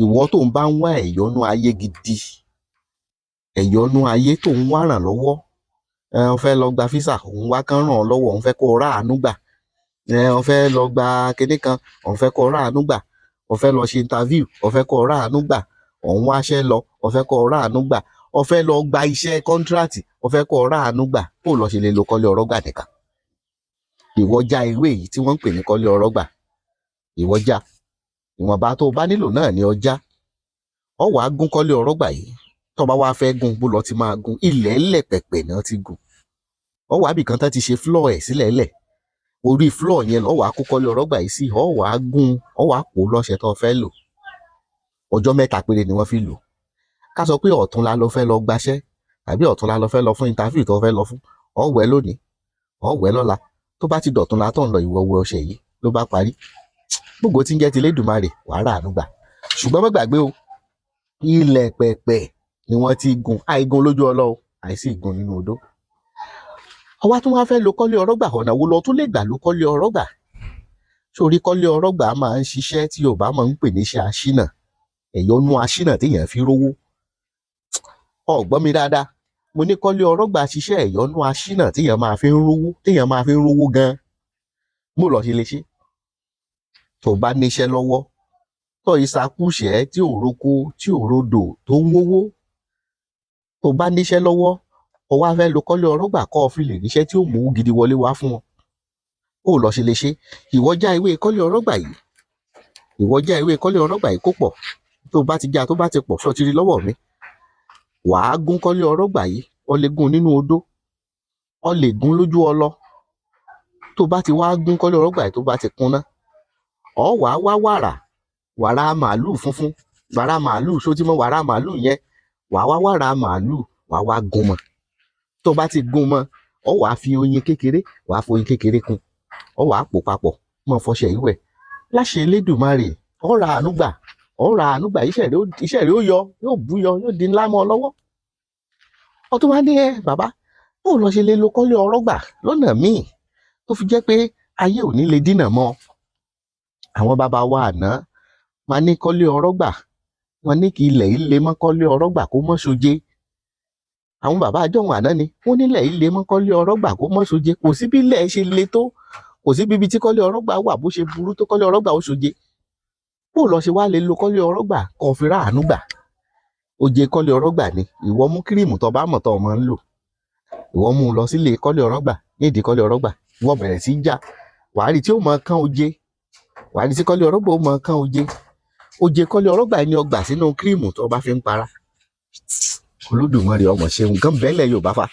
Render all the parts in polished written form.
Ìwọ tó ń bá ń wá ẹ̀yọ́nú ayé gidi, ẹ̀yọ́nú ayé tó ń wá rànlọ́wọ́, o fẹ́ lọ gba visa, òun wá kán ràn ọ́ lọ́wọ́, òun fẹ́ kó o ráàánú gbà, o fẹ́ lọ gba kinní kan, òun fẹ́ kó o ráàánú gbà, o fẹ́ lọ ṣe interview, o fẹ́ kó o ráàánú gbà, òun wáṣẹ́ lọ, o fẹ́ kó o ráàánú gbà, o fẹ́ lọ gba iṣẹ́ contract, o fẹ́ kó o ráàánú gbà, bó o lọ ṣe lè lo kọ́lé ọ̀rọ̀ gbà nìkan? Ìwọ já ewé yìí tí wọ́n ń pè ní kọ́lé ọ̀rọ̀ gbà, ìwọ já ìwọ̀nba tó o bá nílò náà ni ọ já. Ọ wàá gún kọ́lé ọ̀rọ̀ gbà yìí. Tó bá wá fẹ́ gún, bó lọ ti máa gún? Ilẹ̀ ẹlẹ̀ pẹ̀pẹ̀ náà ti gún. Ọ wàá bìkan tán ti ṣe floor ẹ̀ sílẹ̀ lẹ̀, orí floor yẹn lọ́ wàá kó kọ́lé ọ̀rọ̀ gbà yìí sí. Ọ wàá gún, ọ wàá pò lọ́ṣẹ tó fẹ́ lò. Ọjọ́ 3 péré ni wọ́n fi lò. Ká sọ pé ọ̀túnla ló fẹ́ lọ gbaṣẹ́ tàbí ọ̀túnla ló fẹ́ lọ fún interview tó fẹ́ lọ fún, ọ wẹ̀ lónìí, ọ wẹ̀ lọ́la. Tó bá ti dọ̀túnla tó ń lọ, ìwọ wẹ̀ ọṣẹ yìí, ló bá parí. Gbogbo tí ń jẹ́ ti Elédùmarè, wàá ràánú gbà. Ṣùgbọ́n má gbàgbé o, ilẹ̀ pẹ̀pẹ̀ ni wọ́n ti gún, àìgún lójú ọlọ́ o, àìsí ìgún nínú odó. Ọwá tún wá fẹ́ lo kọ́lé ọ̀rọ̀ gbà, ọ̀nà wo lọ tún lè gbà lo kọ́lé ọ̀rọ̀ gbà? Sórí kọ́lé ọ̀rọ̀ gbà máa ń ṣiṣẹ́ tí Yorùbá máa ń pè ní iṣẹ́ aṣínà, ẹ̀yọ́nú aṣínà téèyàn fi rówó. O gbọ́ mi dáadáa? Mo ní kọ́lé ọ̀rọ̀ gbà ṣiṣẹ́ ẹ̀yọ́nú aṣínà téèyàn máa fi ń rówó, téèyàn máa fi ń rówó gan. Mo lọ ṣe lè ṣe tó bá níṣẹ́ lọ́wọ́, tó ìsakúṣẹ́ tí ò roko tí ò rodò tó ń wówó, tó bá níṣẹ́ lọ́wọ́, o wá fẹ́ lo kọ́lé ọ̀rọ̀ gbà kó o fi lè ríṣẹ́ tí ó mú owó gidi wọlé wá fún ọ, ó lọ ṣe lè ṣe. Ìwọ já ewé kọ́lé ọ̀rọ̀ gbà yìí, ìwọ já ewé kọ́lé ọ̀rọ̀ gbà yìí kó pọ̀. Tó bá ti já, tó bá ti pọ̀, ṣó ti rí lọ́wọ́ mi? Wàá gún kọ́lé ọ̀rọ̀ gbà yìí. O lè gún nínú odó, o lè gún lójú ọlọ. Tó bá ti wá gún kọ́lé ọ̀rọ̀ gbà yìí, tó bá ti kúnná, ọ wàá wá wàrà, wàrà màálù funfun, wàrà màálù. Ṣó ti mọ wàrà màálù yẹn? Wàá wá wàrà màálù, wàá wá gún mọ́. Tó bá ti gún mọ́, ọ wàá fi oyin kékeré, wàá foyin kékeré kún, ọ wàá pò papọ̀ mọ́ fọṣẹ ìwẹ̀. Láṣẹ Elédùmarè, ọ ra àánú gbà, ọ ra àánú gbà. Iṣẹ́ rẹ ó yọ, yóò bú yọ, yóò di ńlá mọ́ ọ lọ́wọ́. Ọ tún wá ní ẹ bàbá, bó lọ ṣe lè lo kọ́lé ọ̀rọ̀ gbà lọ́nà míì tó fi jẹ́ pé ayé ò ní lè dínà mọ́? Àwọn bàbá wa àná máa ní kọ́lé ọ̀rọ̀ gbà, wọ́n ní kí ilẹ̀ yìí lè mọ́ kọ́lé ọ̀rọ̀ gbà kó mọ́ soje. Àwọn bàbá àjọhùn àná ni wọ́n nílẹ̀ yìí lè mọ́ kọ́lé ọ̀rọ̀ gbà kó mọ́ soje. Kò sí bí ilẹ̀ ṣe le tó, kò sí bíbi tí kọ́lé ọ̀rọ̀ gbà wà bó ṣe burú tó, kọ́lé ọ̀rọ̀ gbà ó soje. Bó lọ ṣe wá lè lo kọ́lé ọ̀rọ̀ gbà kó fi ráàánú gbà? Oje kọ́lé ọ̀rọ̀ gbà ni. Ìwọ mú cream tó bá mọ̀ tó máa ń lò, ìwọ mú un lọ sílé kọ́lé ọ̀rọ̀ gbà, nídìí kọ́lé ọ̀rọ̀ gbà. Ìwọ bẹ̀rẹ̀ sí í já, wàá rí tí ó máa kán oje, wàá rí tí kọ́lé ọ̀rọ̀ gbà ó máa kán oje. Oje kọ́lé ọ̀rọ̀ gbà ni ọgbà sínú cream tó bá fi ń para. Olódùmarè ọmọ ṣeun nǹkan bẹ́ẹ̀lẹ̀ Yorùbá fa.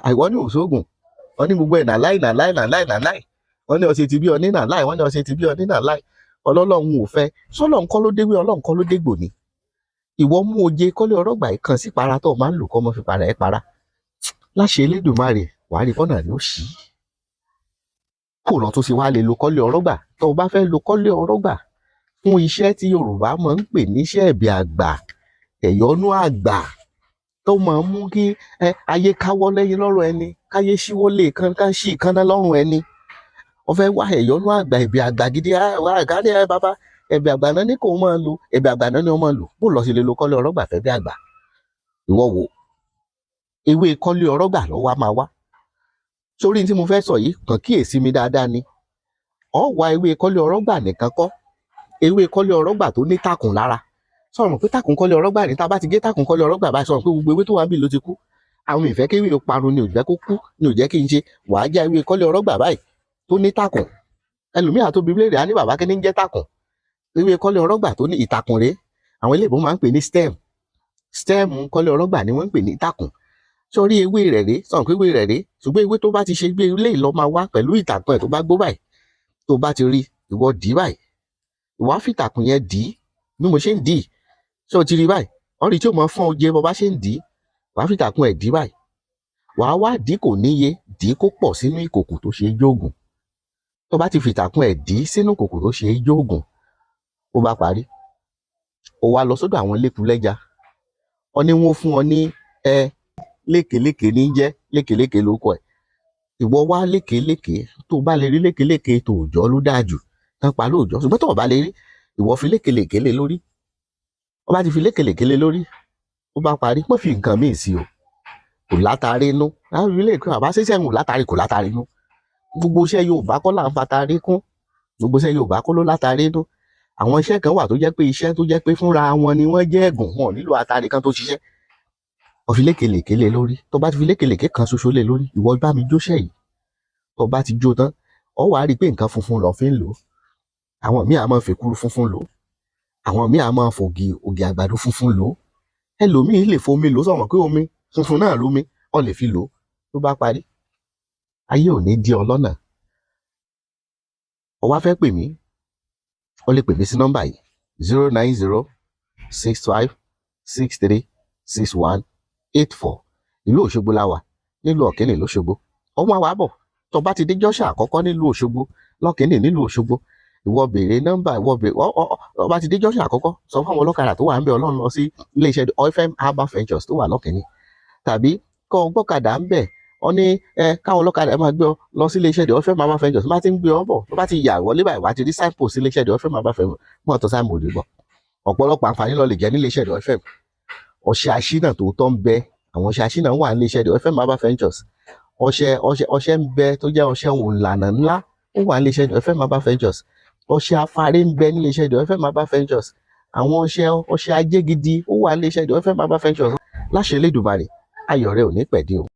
Àìwọ́ ní òṣoògùn wọ́n ní gbogbo ẹ̀ nà láì nà láì nà láì nà láì. Wọ́n ní ọṣẹ ti bí ọ ní nà láì, wọ́n ní ọṣẹ ti bí ọ ní nà láì. Ọlọ́lọ́run ò fẹ́ sọ́lọ́run kọ́ ló déwé, Ọlọ́run kọ́ ló dégbò ni. Ìwọ mú oje kọ́lé ọ̀rọ̀ gbà kan sí para tó o máa ń lò, kọ́ mọ́ fi para ẹ̀ para. Láṣẹ Elédùmarè, wàá rí kọ́nà ló ṣí kó lọ tó ṣe wá lè lo kọ́lé ọ̀rọ̀ gbà. Tó o bá fẹ́ lo kọ́lé ọ̀rọ̀ gbà fún iṣẹ́ tí Yorùbá máa ń pè níṣẹ́ ẹ̀bẹ̀ àgbà, ẹ̀yọ́nú àgbà tó máa ń mú kí ayé káwọ́ lẹ́yìn lọ́rùn ẹni, káyé ṣíwọ́ lè kán ká ṣí ìkànnà lọ́rùn ẹni, wọ́n fẹ́ wá ẹ̀yọ́nú àgbà, ẹ̀bẹ̀ àgbà gidi wá àgáni ẹ bàbá, ẹ̀bẹ̀ àgbà náà ní kò máa lo, ẹ̀bẹ̀ àgbà náà ní wọ́n máa lò. Bó lọ sí lè lo kọ́lé ọ̀rọ̀ gbà fẹ́ bí àgbà? Ìwọ wò, ewé kọ́lé ọ̀rọ̀ gbà lọ́wọ́ á máa wá sórí tí mo fẹ́ sọ yìí. Kàn kíyèsí mi dáadáa ni. Ọ wá ewé kọ́lé ọ̀rọ̀ gbà nìkan kọ́, ewé kọ́lé ọ̀rọ̀ gbà tó ní tàkùn lára. Sọ̀rọ̀ pé tàkùn kọ́lé ọ̀rọ̀ gbà ní, tá a bá ti gé tàkùn kọ́lé ọ̀rọ̀ gbà báyìí, sọ̀rọ̀ pé gbogbo ewé tó wà níbí ló ti kú. Àwọn ìfẹ́ kéwì ó parun ni ò jẹ́ kó kú, ni ò jẹ́ kí n ṣe. Wàá já ewé kọ́lé ọ̀rọ̀ gbà báyìí tó ní tàkùn. Ẹlòmíà tó bi léèrè á ní, "Bàbá, kí ni ń jẹ́ tàkùn?" Ewé kọ́lé ọ̀rọ̀ gbà tó ní ìtàkùn rèé. Àwọn eléèbó máa ń pè ní stem. Stem kọ́lé ọ̀rọ̀ gbà ni wọ́n ń pè ní ìtàkùn. Sórí ewé rẹ̀ rèé, sọ̀rọ̀ pé ewé rẹ̀ rèé. Ṣùgbọ́n ewé tó bá ti ṣe gbé ilé ìlọ máa wá pẹ̀lú ìtàkùn ẹ̀ tó bá gbó báyìí, tó bá ti rí, ìwọ dì í báyìí, ìwọ á fi ìtàkùn yẹn dì í bí mo ṣe ń dì í. Ṣé o ti rí báyìí? Ọ rí tí ó máa fọ́n oje bó bá ṣe ń dì í. Wàá fi ìtàkùn ẹ̀ dì í báyìí, wàá wá dì í kò níye, dì í kó pọ̀ sínú ìkòkò tó ṣe é jóògùn. Tó bá ti fi ìtàkùn ẹ̀ dì í sínú ìkòkò tó ṣe é jóògùn, ó bá parí. Ó wá lọ sọ́dọ̀ àwọn lékulẹ́ja, ọ ní wọ́n fún ọ ní ẹ lékeléke ní jẹ́ lékeléke lórúkọ ẹ̀. Ìwọ wá lékeléke. Tó bá lè rí lékeléke tòòjọ́ ló dáa jù tán pa lóòjọ́, ṣùgbọ́n tó o bá lè rí, ìwọ fi lékelèké lé lórí. Ó bá ti fi lékelèké lé lórí, ó bá parí, má fi nǹkan míì sí o. Kò látàrí inú láti fi lè kí àbá ṣiṣẹ́ ń látàrí, kò látàrí inú. Gbogbo iṣẹ́ Yorùbá kọ́ là ń fatari kún, gbogbo iṣẹ́ Yorùbá kọ́ ló látàrí inú. Àwọn iṣẹ́ kan wà tó jẹ́ pé iṣẹ́ tó jẹ́ pé fúnra wọn ni wọ́n jẹ́ ẹ̀gùn, wọn ò nílò atari kan tó ṣiṣẹ́. Ó fi lékelèké lé lórí. Tó bá ti fi lékelèké kan ṣoṣo lé lórí, ìwọ bá mi jóṣẹ́ yìí. Tó bá ti jó tán, ọ wàá rí i pé nǹkan funfun lọ fi ń lò ó. Àwọn míì á máa fi èkuru funfun lò ó, àwọn míì á máa fògì, ògì àgbàdo funfun lò ó, ẹlòmíì lè fomi lò ó. Sọ̀rọ̀ pé omi funfun náà lómi, ọ lè fi lò ó. Tó bá parí, ayé ò ní dí ọ lọ́nà. Ó wá fẹ́ pè mí, ó lè pè mí sí nọ́mbà yìí: 09065636184. Ìlú Òṣogbo la wà, nílùú Ọ̀kínì lóṣogbo. Ọmọ àwa bọ̀. Tó bá ti dé junction àkọ́kọ́ nílùú Òṣogbo, lọ́kínì nílùú Òṣogbo, ìwọ béèrè nọ́mbà, ìwọ béèrè ọ ọ ọ bá ti dé junction àkọ́kọ́, sọ fún àwọn ọlọ́kadà tó wà ń bẹ, Ọlọ́run lọ sí iléeṣẹ́ OFM Herbal Ventures tó wà lọ́kínì, tàbí kọ́ ọ gbọ́kadà ń bẹ̀, ọ ní ẹ káwọn ọlọ́kadà máa gbé ọ lọ sí iléeṣẹ́ the OFM Herbal Ventures. Bá ti ń gbé ọ bọ̀, tó bá ti yà wọlé báyìí, wà á ti rí signpost sí iléeṣẹ́ the OFM Herbal Ventures, mọ́ ọ̀tọ̀ signpost bọ̀. Ọ̀pọ̀lọpọ̀ àǹfààní ló lè jẹ́ nílé iṣẹ́ the OFM. Ọṣẹ aṣínà tó tọ́ ń bẹ, àwọn ọṣẹ aṣínà wà nílé iṣẹ́ the OFM Herbal Ventures. Ọṣẹ ń bẹ tó jẹ́ ọṣẹ òǹlànà ńlá, ó wà nílé iṣẹ́ the OFM Herbal Ventures. Ọṣẹ afárẹ́ ń bẹ nílé iṣẹ́ the OFM Herbal Ventures. Àwọn ọṣẹ ajé gidi, ó wà nílé iṣẹ́ the OFM Herbal Ventures. Láṣẹ Elédùmarè, ayọ̀ rẹ ò ní pẹ̀dín o.